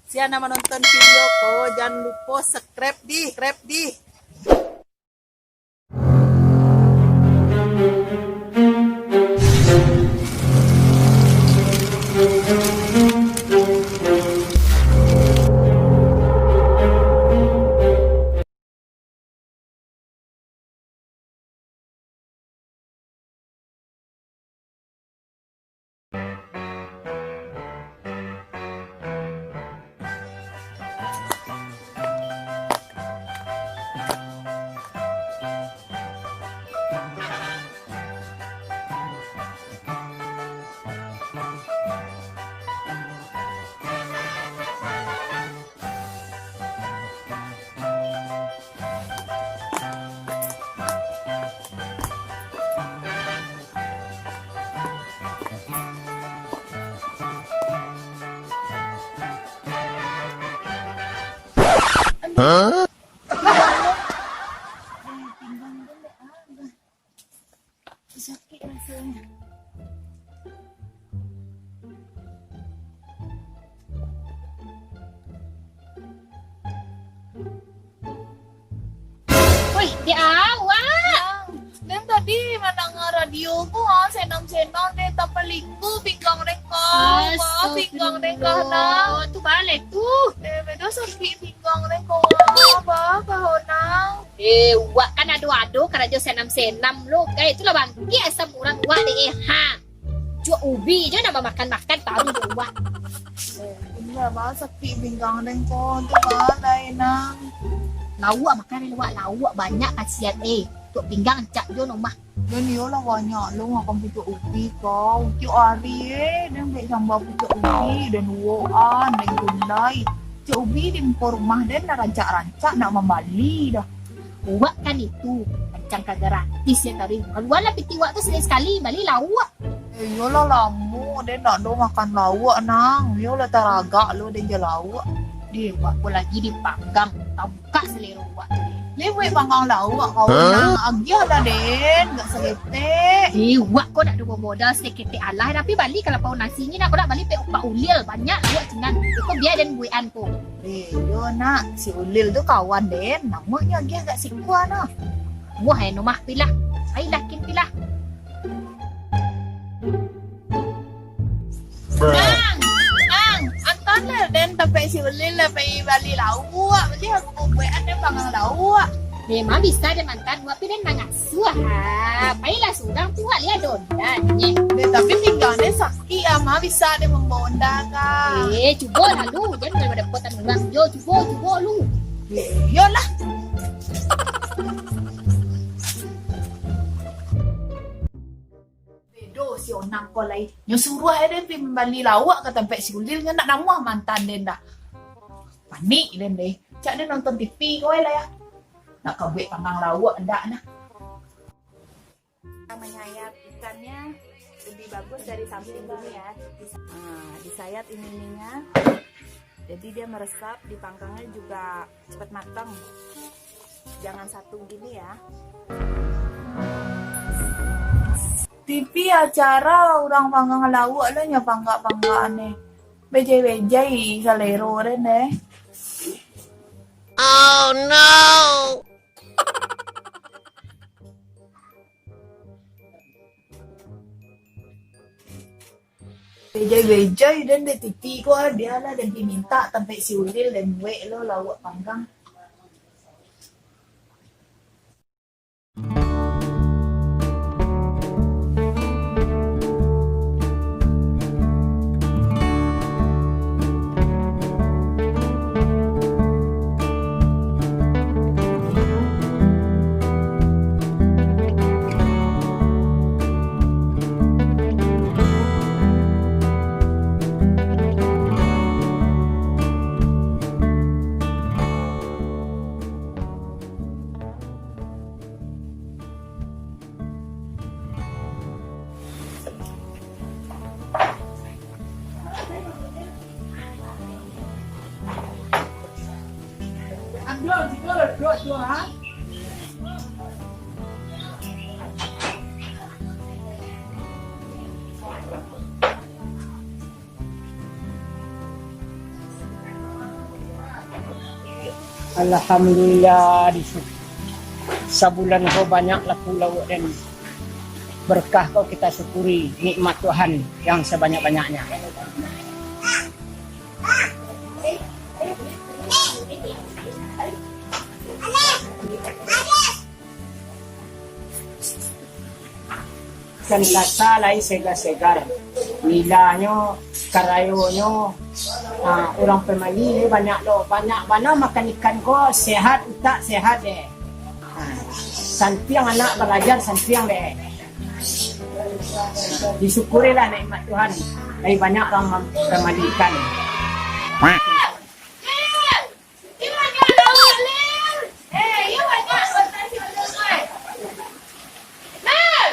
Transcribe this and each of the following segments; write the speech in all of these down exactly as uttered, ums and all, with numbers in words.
Sia nan manonton video ko, jan lupo subscribe di, subscribe di. Sakik rasonyo. Wih, di awak. Nang, den tadi mandanga radio ko, ah, senam-senam deh, tapalingu pinggang den ko. Wah, pinggang den ko, Nang. Tu baleh tu. Eh, bedo sakik pinggang den ko, ah, bah, bah, Nang. Eh, wak kan ado-ado karajo senam-senam lo, gai. Itulah bangkik asam urat wak deh, eh, ha. Cuak ubi jo nan bamakan-makan taruih jo wak. Indak, bah, sakik pinggang den ko, tu balai, Nang. Lauak makan, lauak, lauak banyak kasian, eh. Tuak pinggang cak jo nomah. Dan iyolah banyak lo makan pucuak ubi ko. Tiok ari, eh, den bek samba pucuak ubi, den uwokan, den gulai. Pucuak ubi di muko rumah den lah rancak-rancak nak mambali dah. Uwak kan itu, macam ka gratis ya tadi. Kalualah piti uwak tu sakali-sakali, bali lauak. Eh, iyolah lamo den ndak do makan lauak, Nang. Iyolah taragak lo den jo lauak. Di uwak ko lagi dipanggang, tabukak salero uwak tu. Lai buek panggang lauak kau, Nang. Agiah lah den, gak saketek. Di uwak ko ndak do bamodal saketek alah, tapi bali kalapau nasi ni nak ko nak bali pek upak ulil, banyak lauak cinan. Iko bia den buekan ko. Eh, iyo nak, si Ulil tu kawan den, namonyo agiah gak sikua nah. Wah, eno mah pilah. Ai lakin pilah. Nang, Nang, antanlah den tampek si Ulil lah pai bali lauak. Bali aku buekan den panggang lauak. Memang bisa den mantan, tapi den mangasuah. Ha, pailah surang tu, wak liek donda, nyeh. Den, tapi pinggang den sakik, ah, ma bisa den mambawa onda ka. Eh, cubo lalu, jan daripada kuatan urang. Yo, cubo, cubo lu. Eh, iyolah. Bedo si Onang ko lai. Nyo suruah den pi mambali lauak ka tampek si Ulil, nyo ndak namuah mantan den dah. Panik den deh. Cak den nonton T V ko lah ya. Nak ka buek panggang lauak ndak nah. Menyayat ikannya lebih bagus dari samping ini ya. Nah, disayat ini ininya. Jadi dia meresap, dipangkangnya juga cepat matang. Jangan satu gini ya. T V acara urang panggang lauak lah nyo panggak-panggak aneh. Bejai-bejai salero den deh. Oh no. Bejai-bejai den deh Titi ko, ah, dia lah den pi mintak tampek si Ulil den buek lo lauak panggang. Alhamdulillah, di su-, sabulan ko banyak laku lauak den. Berkah ko kita syukuri nikmat Tuhan yang sebanyak-banyaknya. Ikan kasa lai segar-segar. Nilanyo, karayonyo, ah, urang pamali lai banyak lo. Banyak bana makan ikan ko, sehat utak, sehat deh. Ah, santiang anak balajar, santiang deh. Disyukurilah nikmat Tuhan. Lai banyak urang mam-, pamali ikan. Lil! Iyo banyak lauak, Lil! Eh, iyo banyak anggota si Ulil tu, eh. Lil!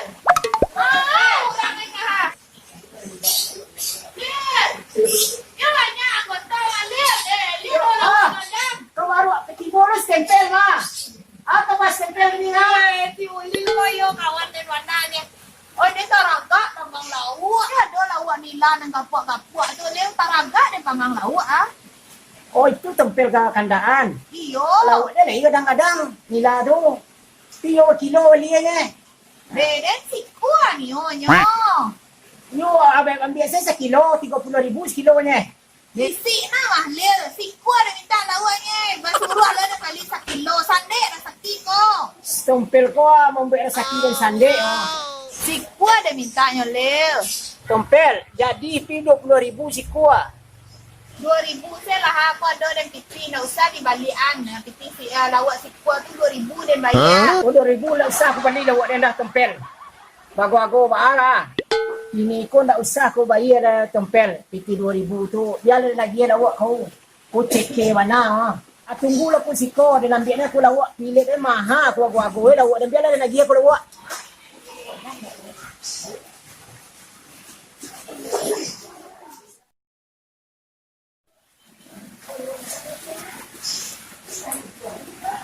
Ah, urang ni kah? Lil! Iyo banyak anggota, Lil! Eh, Lil, urang Ah! macam. Kau baru tibo lu stempel, mah. Apa pas stempel ni, ha? Eh, si Ulil ko iyo kawan den bana ni. Oh, den taragak panggang lauak. Ado lauak nila nan gapuak-gapuak tu, den taragak den panggang lauak, ah. Oh, itu tompel ka kandaan. Iyo. Lauak den lai gadang-gadang, nila tu. Iyo kilo bali nyo. Deh, den sikua nio nyo. Nyo abang ambiak sajo sakilo, tigo puluah ribu sakilo nyo. Bisi nah mah, Lil. Sikua den mintak lauak nyo. Basuruah lo den bali sakilo. Sandek rasaki ko. Tompel ko, ah, mambuek rasaki den sandek, ah. Sikua den mintak nyo, Lil. Tompel, jadi pi duo puluah ribu sikua. Duo ribu se lah, aku ado den piti, ndak usah dibalian. Piti si, ah, lauak sikua tu duo ribu den bayia. Oh, duo ribu ndak usah aku bali lauak den dah, Tompel. Bago-ago baa lah. Kini ko ndak usah ko bayia dah, Tompel. Piti duo ribu tu, bia lah den agiah lauak kau. Ko ceke bana, ah. Ah, tunggulah ko siko, den ambiak nyo ko lauak, pilet den maha, ko ago-ago, eh, lauak den, bia lah den agiah ko lauak.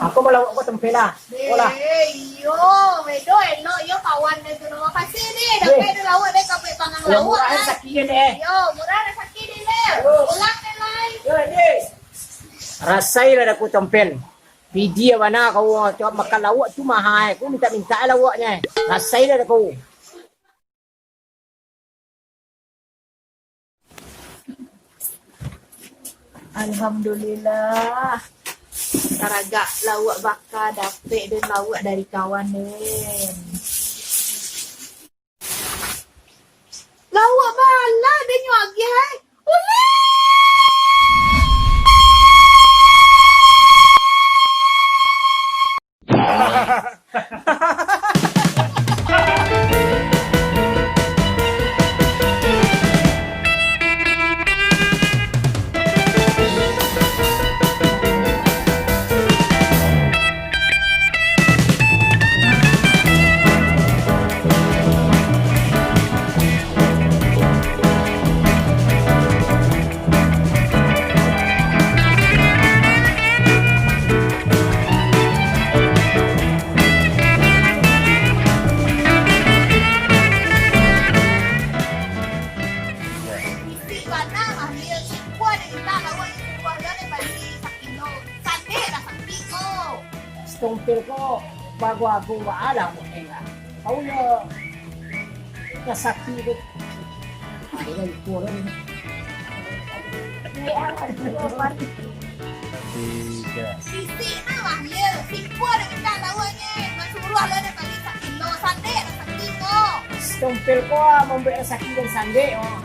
Ako malawak ko Tompel lah. Ko lah. Eh, iyo, wedo elok, iyo kawan den tu, no. Makasih ni, dapek den lawak den, ka buek panggang lawak, murah kan? Rasaki den, eh. Iyo, murah rasaki den, eh. Yo. Pulang den lai. Yo, deh. Rasai lah dek aku Tompel. Pidi bana kau, tu makan lawak tu maha, eh. Kau minta-minta lawaknyo, eh. Rasai lah dek aku. Alhamdulillah. Taragak lawak baka, dapek den lawak dari kawan den. Lawak bala den nyo agiah, ai. Ulih! Bisi bana, Mahlil. Sikua den mintak lawak, sikua den bali sakilo. Sandek lah sakik ko. Satompel ko bago-ago baa lah buek den lah. Kau yo rasaki tu. Ah, iyo, itu lah ni. Tiga. Sisik nah, Mahlil. Sikua den mintak lawaknyo. Basuruah lo den bali sakilo. Sandek lah sakik ko. Satompel ko mambuek rasaki den sandek, oh.